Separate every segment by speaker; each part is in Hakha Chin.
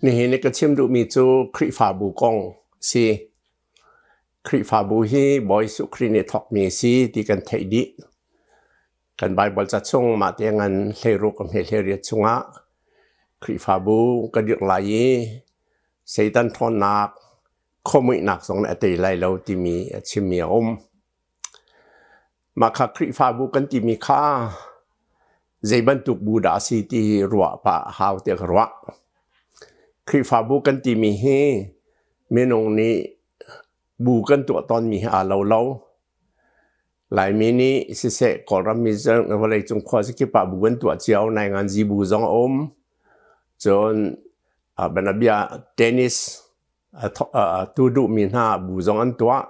Speaker 1: Nihin i ka chim duhmi cu Khrihfabu kong si. Khrihfabu hi Bawi Jesuh Khrih nih thawkmi a si ti kan theih dih. Kan Baibal ca chung mah te ngan hleiruk a hme hleiriat chungah Khrihfabu ka dirh lai i Satan ṭhawnnak, khuamuihnak zong nih a tei lai lo timi a chimmi a um. Mah kha Khrihfabu kan timi kha zei bantuk bu dah a si ti ruah pah a hau tiah ka ruah. Khrihfabu kan timi hi minung nih bu kan tuah tawnmi hi aa lo lo. Laimi nih siseh Kawlram mi zong vawleicung khuazakip ah bu an tuah cio. Nainganzi bu zong a um. Cun bianabia tennis a tu duhmi hna bu zong an tuah.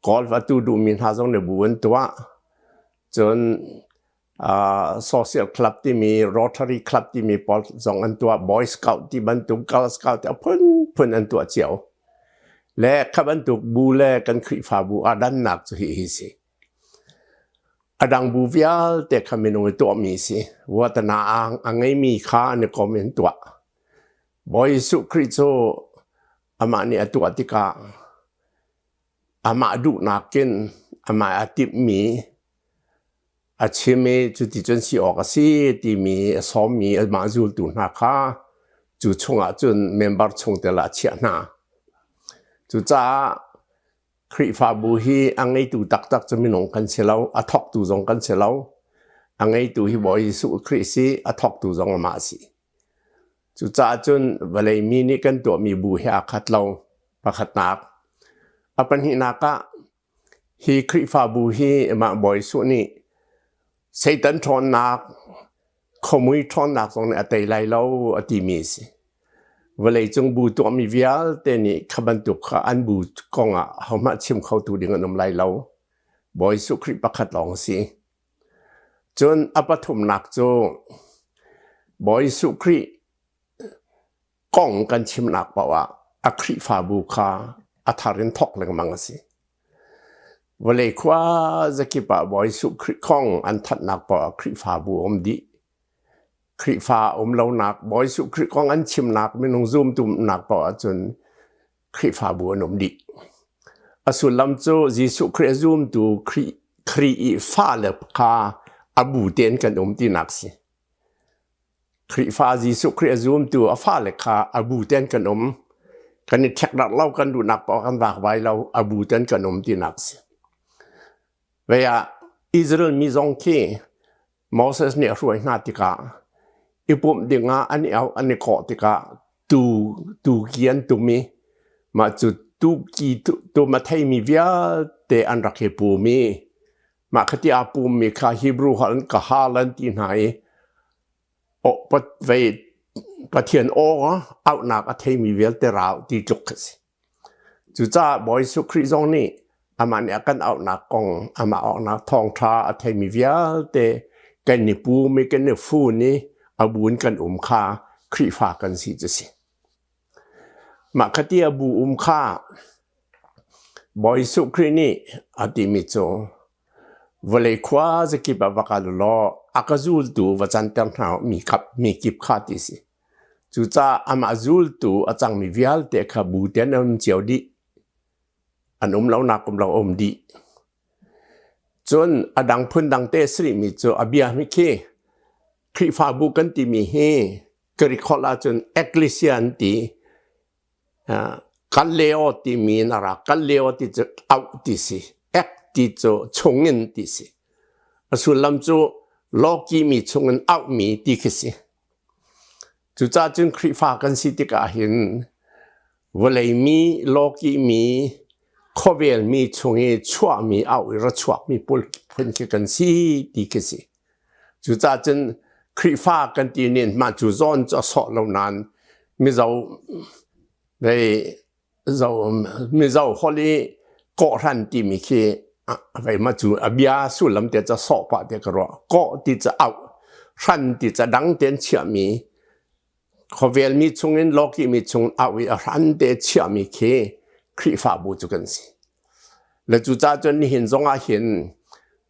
Speaker 1: Golf a tu duhmi hna zong nih bu an tuah. Cun social club timi Rotary Club timi pawl zong an tuah. Boy Scout ti bantuk, Girl Scout ti a phunphun an tuah cio. Le kha bantuk bu le kan Khrihfabu aa dannak cu hihi si. A dang bu vialte kha minung i tuahmi si. Vuatana a ngeimi kha an i kom in tuah. Bawi Jesuh Khrih cu amah nih a tuah tikah amah duhnak in amah a timhmi a chim i cuticun si awk a si timi a sawmmi amah zultu hna kha cu chungah cun member chungtel ah a chiah hna. Cucaah Khrihfabu hi a ngeitu taktak cu minung kan si lo, a thawktu zong kan si lo. A ngeitu hi Bawi Jesuh Khrih si, a thawktu zong amah a si. Cucaah cun vawlei mi nih kan tuahmi bu he aa khat lo. Pakhatnak. A pahnihnak ah hi Khrihfabu hi mah Bawi Jesuh nih Satan ṭhawnnak, khuamui ṭhawnnak zong nih a tei lai lo a timi a si. Vawleicung bu tuahmi vialte nih kha bantuk kha an bu kongah ahohmanh chim khotu ding an um lai lo. Bawi Jesuh Khrih pakhat lawng a si. Cun a pathumnak cu Bawi Jesuh Khrih kong kan chimnak paoh ah a Khrihfabu kha a thar in thawk lengmang a si. Vawlei khua zakip ah Bawi Jesuh Khrih kong an thanhnak paoh ah Khrihfabu a um dih. Khrihfa um lonak, Bawi Jesuh Khrih kong an chimnak, minung zumtu-nak paoh ahcun Khrihfabu an um dih. A sullam cu Jesuh Khrih a zumtu Khrih, Khrih i fale kha a bu tein kan um tinak si. Khrihfa Jesuh Khrih a zumtu a fale kha a bu tein kan um. Kan i ṭhekdarh lo, kan duhnak paoh kan vakvai lo, a bu tein kan um tinak si. Vei ah Israel mi zong khi Moses nih a hruai hna tikah i pumh dingah an i auh an i kawh tikah tuu tuki an tum i mah cu tuki tum a theimi vialte an rak i pum i mah khati aa pummi kha Hebrew holh in kahal an ti hna i vei Pathian aw auhnak a theimi vialte rau ti tluk kha si. Cucaah Bawi Jesuh Khrih zong nih amah nih a kan auhnak kong, amah auhnak thawngṭha a theimi vialte kan i pum i kan i fun i a bu in kan um kha Khrihfa kan si cu si. Mah khati a bu um kha Bawi Jesuh Khrih nih a timi cu vawlei khua zakip ah va kal u law a ka zultu va canter hna u mi kap mi kip kha ti si. Cucaah amah zultu a cangmi vialte kha bu tein an um cio dih. An um lonak um lo a um dih. Cun a dang phundang te a si rihmi cu a bia hi khi Khrihfabu kan timi hi Greek holh ahcun ekklesia an ti. Kaleo timi in a ra. Kaleo ti cu auh ti si. Ek ti cu chungin ti si. A sullam cu lawki mi chungin auhmi ti khi si. Cucaah cun Khrihfa kan si tikah hin vawlei mi, lawkih mi, khuavel mi chung i chuahmi auh i ra chuakmi pawl phun khi kan si ti khi si. Cucaah cun Khrihfa kan ti nih mah cu zawn cu a sawh lo nain Mizo Mizo holh i kawhhran timi khi vei ma cu a bia sullam te ca sawh pah te ka ruah. Kawh ti ca auh, hran ti ca dang tein chiahmi, khuavel mi chungin lawkih mi chung auh i a hran te chiahmi khi Khrihfabu cu kan si. Le cucaah cun nihin zong ah hin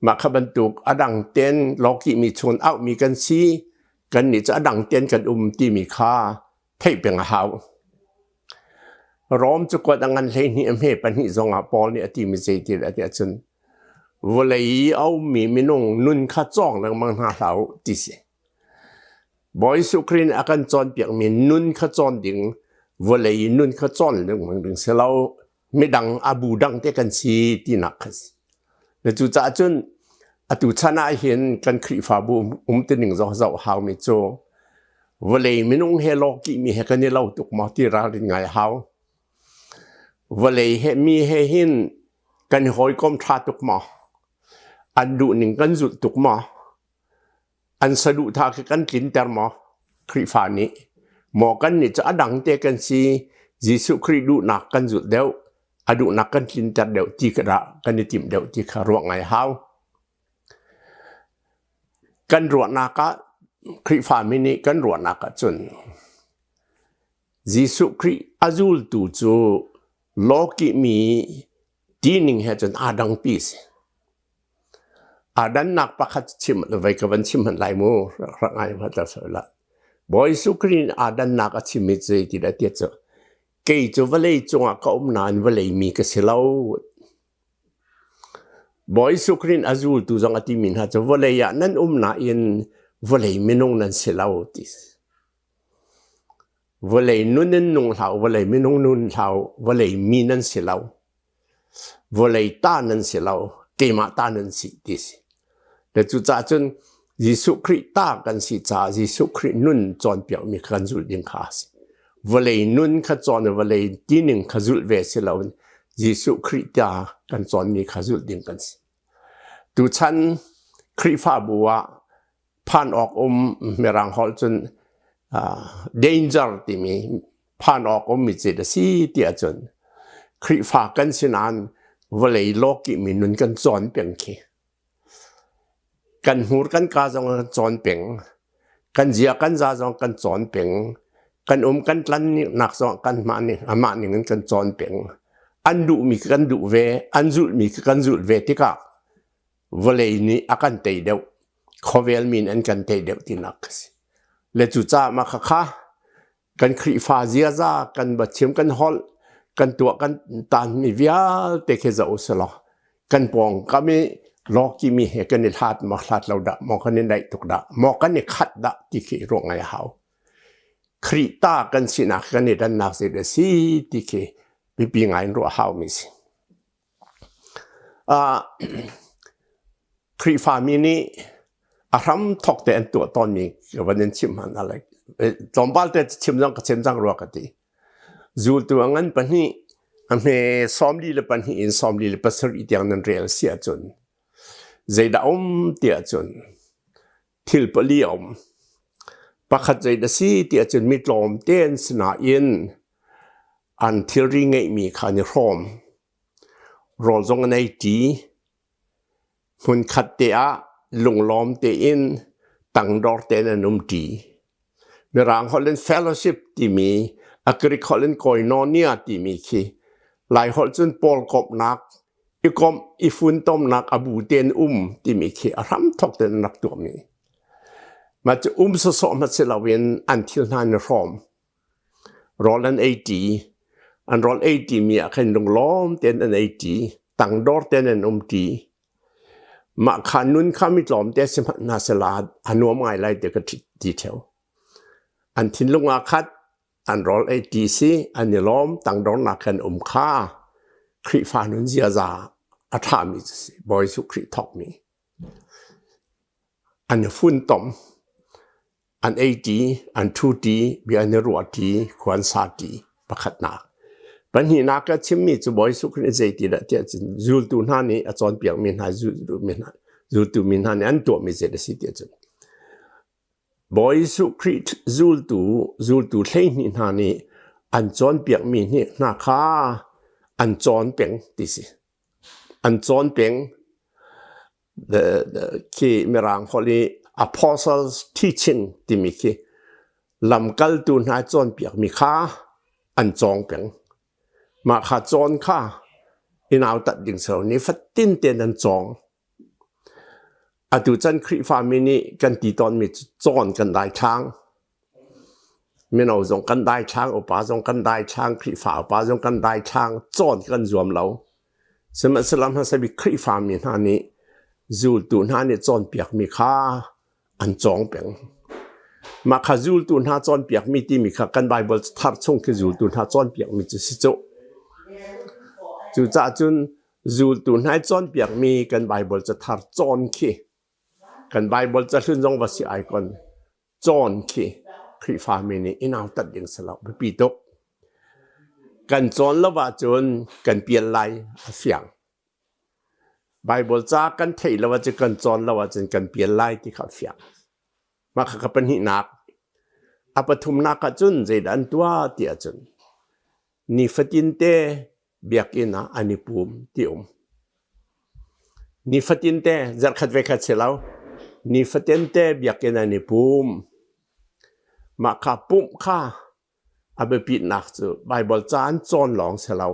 Speaker 1: mah kha bantuk a dang ten lawkih mi chung auhmi kan si, kan nih cu a dang ten kan um timi kha Theih peng a hau. Rom cakuat a ngan 12 a hme pahnih zongah Paul nih a timi zei ti dah tiah cun vawlei i a ummi minung nun kha cawng lengmang hna hlah u ti si. Bawi Jesuh Khrih nih a kan cawnpiakmi nun kha cawn ding, vawlei i nun kha cawn lengmang ding si lo, midang a bu dang te kan si tinak kha si. Le cucaah cun atu chan ah hin kan Khrihfabu umtuning zong zoh haumi cu vawlei minung he lawkihmi he kan i lo tuk maw ti ralrin ngai hau. Vawlei he mi he hin kan i hawikom ṭha tuk maw? An duhning kan zulh tuk maw? An saduhthah khi kan tlinter maw? Khrihfa nih maw kan nih cu a dang te kan si Jesuh Khrih duhnak kan zulh deuh a duhnak kan tlinter deuh ti ka dah kan i timh deuh ti kha ruah ngai hau. Kan ruahnak ah Khrihfami nih kan ruahnak ah cun Jesuh Khrih a zultu cu lawkihmi tining he cun aa dangpi si. Aa dannak pakhat chim vei ka van chim hmanh lai mu rak ngai hmanh ta la. Bawi Jesuh Khrih nih aa dannak a chimmi cu ti dah ti cu kei cu vawlei cungah ka um nain vawlei mi ka si lo. Bawi Jesuh Khrih a zultu zong a timi hna cu vawlei ah nan um nain vawlei minung nan si lo ti. Vawlei nun in nung hlah u, vawlei minung nun hlah u, vawlei mi nan si lo. Vawlei ta nan si lo, keimah ta nan si ti si. Le cucaah cun Jesuh Khrih ta kan si caah Jesuh Khrih nun cawnpiakmi kha kan zulh ding kha a si. Vawlei nun kha cawn i vawlei tining kha zulh ve si loin Jesuh Khrih ta kan cawnmi kha zulh ding kan si. Tuchan Khrihfabu ah phan awk um Mirang holh cun danger timi phan awk ummi cit a si tiah cun Khrihfa kan si nain vawlei lawkihmi nun kan cawn peng khi. Kan hmur kan ka zong kan cawn peng. Kan zia kan za zong kan cawn peng. Kan um kan tlan nak zong kan mah ning amah ning in kan cawn peng. An duhmi kan duh ve, an zulhmi kan zulh ve tikah vawlei nih a kan tei deuh khuavel min an kan tei deuh tinak a si le cucaah mah khakha kan Khrihfa ziaza kan bachim kan holh kan tuah kan tanmi vialte khi zoh usih kan pawngkam i lawki mi he kan i hlat maw hlat lo dah maw kan i naih tuk dah maw kan i khat dah ti khi ruah ngai a hau Khrih ta kan sinak kan i dannak zei a si ti khi biapi ngai in ruah haumi si. Khrihfami nih a hramthawk te an tuah tawnmi ka van in chimh hmanh ah like tlawmpal te chim zong ka chim cang rua ka ti. Zultu a ngan pahnih a hme 42 in 47 tiang nan rel si ahcun zeidah um ti ahcun thil pali a um. Pakhat zeidah si ti ahcun mi tlawmte an si nain an thilri ngeihmi kha an i hrawm. Rawl zong an ei ṭi. Hmunkhat te ah lunglawm tein tangdor tein an um ṭi. Mirang holh in fellowship timi, a Greek holh in koinonia timi khi Lai holh cun pawlkomhnak, i komh, i funtomnak a bu tein um timi khi a hramthawk tein an rak tuahmi. Mah cu um sawsawh hmanh si loin an thil hna an i hrawm. Rawl an ei ṭi. An rawl ei ṭimi ah khin lunglawm tein an ei ṭi. Tangdor tein an um ṭi. Mah kha nun kha mi tlawmte si hmanh hna sehla a nuam ngai lai ti ka ti ṭheo. An thinlung aa khat, an rawl ei ṭi si, an i lawm, tangdornak khan um kha Khrihfa nun ziaza a ṭhami cu si. Bawi Jesuh Khrih thawkmi. An i funtom. An ei ṭi, an ṭhu ṭi, bia an i ruah ṭi, khua an sa ṭi. Pakhatnak. Pahnihnak ka chimmi cu Bawi Jesuh Khrih nih zeitidah tiah cun zultu hna nih a cawnpiakmi hna zultu mi hna zultu mi hna nih an tuahmi zei a si tiah cun Bawi Jesuh Khrih zultu zultu 12 hna nih an cawnpiakmi hna kha an cawn peng ti si. An cawn peng. The khi Mirang holh i apostles teaching timi khi lamkaltu hna cawnpiakmi kha an cawng peng. Mah kha cawn kha i nautat ding si lo ni fatin tein an cawng. Atu chan Khrihfami nih kan ti tawnmi cu cawn kan daithlang. Mino zong kan daithlang, upa zong kan daithlang, Khrihfa upa zong kan daithlang, cawn kan zuam lo. Sihmanhsehlaw hmasa bik Khrihfa mi hna nih zultu hna nih cawnpiakmi kha an cawng peng. Mah kha zultu hna cawnpiakmi timi kha kan Baibal thar chung khi zultu hna cawnpiakmi cu si cu. Cucaah cun zultu hna i cawnpiakmi kan Baibal cathar cawn khi kan Baibal cahlun zong va si ai kon cawn khi Khrihfami nih i nautat ding si lo biapi tuk. Kan cawn lo ahcun kan pial lai a fiang. Baibal ca kan theih lo ahcun kan cawn lo ahcun kan pial lai ti kha a fiang. Mah kha ka pahnihnak. A pathumnak ahcun zeidah an tuah ti ahcun nifatin te biakinn ah an i pum ti um. Nifatin te zarhkhat ve khat si lo. Nifatin te biakinn an i pum. Mah kha pumh kha a biapitnak cu Baibal ca an cawn lawng si lo.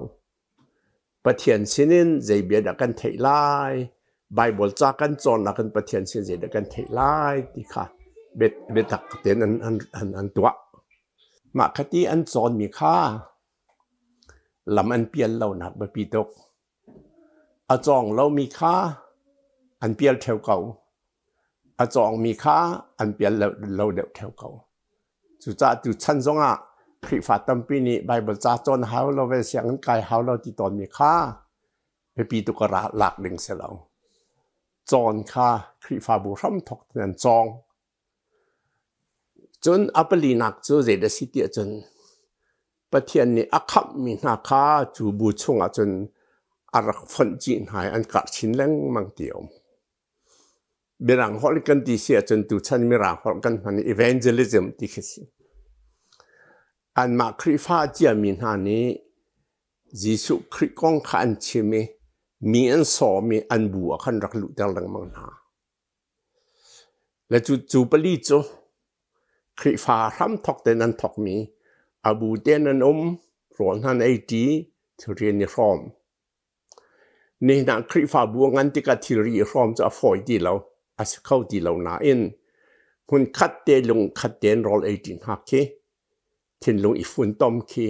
Speaker 1: Pathian sinin zei bia dah kan theih lai? Baibal ca kan cawnnak in Pathian sin zei dah kan theih lai ti kha biatak tein an, an, an, an tuah. Mah khati an cawnmi kha lam an pial lonak biapi tuk. A cawng lomi kha an pial ṭheo ko. A cawngmi kha an pial lo deuh ṭheo ko. Cucaah tuchan zongah Khrihfa tampi nih Baibal ca cawn hau lo ve sianginn kai hau lo ti tawnmi kha biapi tuk a lak ding si lo. Cawn kha Khrihfabu hramthawk in an cawng. Cun a palinak cu zeidah a si ti ahcun Pathian nih a khamhmi hna kha cu bu chungah cun a rak fonh chih hna i an karh chin lengmang ti a um. Mirang holh kan ti si ahcun tuchan Mirang holh kan hman i evangelism ti khi si. Anmah Khrihfa ciami hna nih Jesuh Khrih kong kha an chim i mi an sawm i an bu ah khan rak luhter lengmang hna. Le cu, cu pali cu Khrihfa hramthawk tein an thawkmi a bu tein an um, rawl hna an ei ṭi, thilri an i hrawm. Nihin ah Khrihfabu a ngan tikah thilri i hrawm cu a fawi ti lo, a si kho ti lo nain hmunkhat te lungkhat tein rawl ei ṭi hna khi thinlung i funtom khi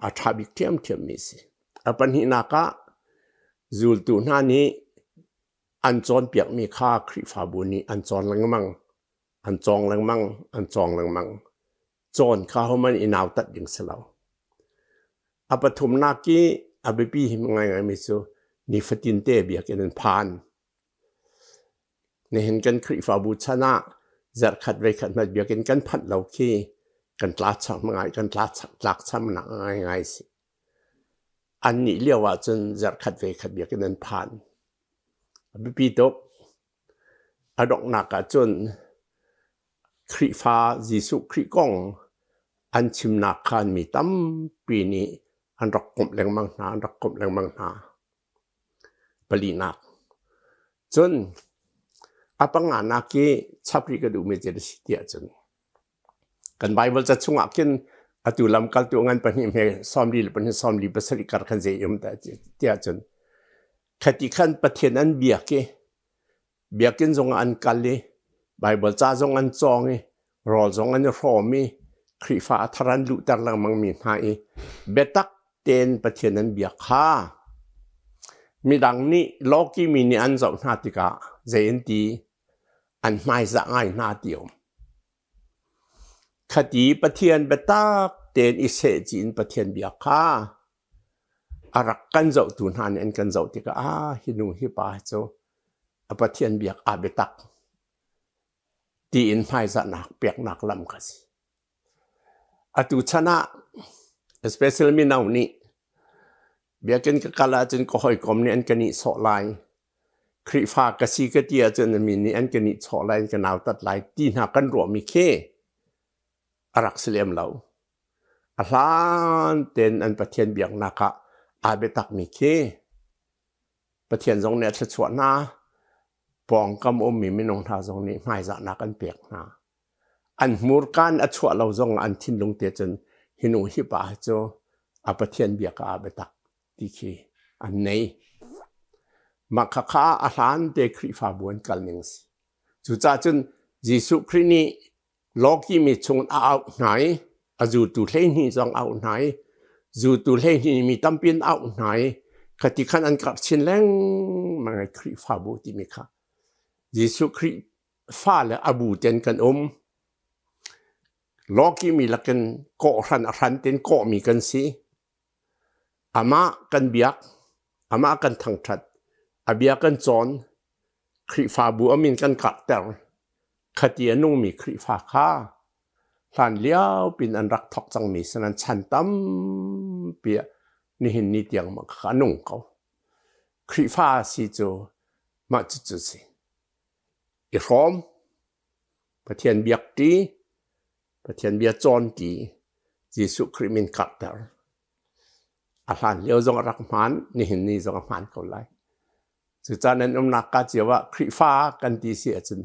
Speaker 1: a ṭha bik ṭhiamṭhiammi a si. A pahnihnak ah zultu hna nih an cawnpiakmi kha Khrihfabu nih an cawn lengmang, an cawng lengmang, an cawng lengmang. Cawn kha hohmanh i nautat ding si lo. A pathumnak i a biapi ngaingaimi cu nifatin te biakinn an phan. Nihin kan Khrihfabu chan ah zarhkhat voikhat hmanh biakinn kan phanh lo khi kan tlacham ngai kan tlakcham nak ngaingai si. Annih lio ahcun zarhkhat voikhat biakinn an phan. A biapi tuk. A donghnak ahcun Khrihfa Jesuh Khrih kong an chimnak khan mi tampi nih an rak komh lengmang hna, an rak komh lengmang hna. Palinak. Cun a panganak i chap rih ka duhmi cu a si tiah cun kan Baibal ca chungah khin atu lamkaltu ngan pahnih hme 42 47 kar khan zei um tiah cun khati khan Pathian an biak i Biakinn zongah an kal i Baibal ca zong an cawng i rawl zong an i hrawm i Khrihfa a thar an luhter lengmangmi hna i biatak tein Pathian an biak kha midang nih lawki mi nih an zoh hna tikah zei an ti an hmaizah ngai hna ti um. Khati Pathian biatak tein i sehchih in Pathian biak kha a rak kan zohtu hna nih an kan zoh tikah ah hi nu hi pa cu a Pathian biak aa biatak tiin hmaizahnak peknak lam kha si. Atu chan ah especially mino nih biakinn ka kal ahcun ka hawikom nih an ka nihsawh lai. Khrihfa ka si ka ti ahcun mi nih an ka nihsawh lai, an ka nautat lai ti hna kan ruahmi khi a rak si lem lo. A hlan tein an Pathian biaknak ah aa biatakmi khi Pathian zong nih a thluachuah hna. Pawngkam ummi minung hna zong nih hmaizahnak an pek hna. An hmurka in a chuah lo zong ah an thinlung te cun hi nu hi pa hi cu a Pathian biak ah aa biatak ti khi an nei. Mah khakha a hlan te Khrihfabu an kal ning si. Cucaah cun Jesuh Khrih nih Lawki mi chung a auh hna i a zultu 12 zong a auh hna i zultu 12 mi tampi an auh hna i khati khan an karh chin lengmang i Khrihfabu timi kha Jesuh Khrih fale a bu ten kan um. Lawki mi lakin kawhhran a hran ten kawhmi kan si. Amah kan biak, amah kan thangṭhat, a bia kan cawn, Khrihfabu a min kan karhter. Khati a nungmi Khrihfa kha hlan lio pin an rak thawk cangmi sanan chan tampi ah nihin ni tiang mah kha a nung ko. Khrihfa si cu mah cucu si. I hrawm, Pathian biak ṭi, Pathian bia cawn ṭi, Jesuh Khrih min karhter. A hlan lio zong a rak hmaan, nihin ni zong a hmaan ko lai. Cucaah nan umnak ka cio ah Khrihfa kan ti si ahcun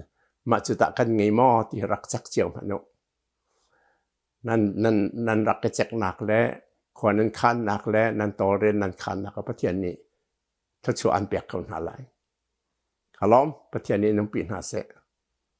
Speaker 1: mah cu tah kan ngei maw ti rak cek cio hmanh u. Nan, nan, nan rak i ceknak le khua nan khannak le nan tawlrel nan khannak ah Pathian nih thluachuah an pek ko hna lai. Ka lawm, Pathian nih in umpi hna seh.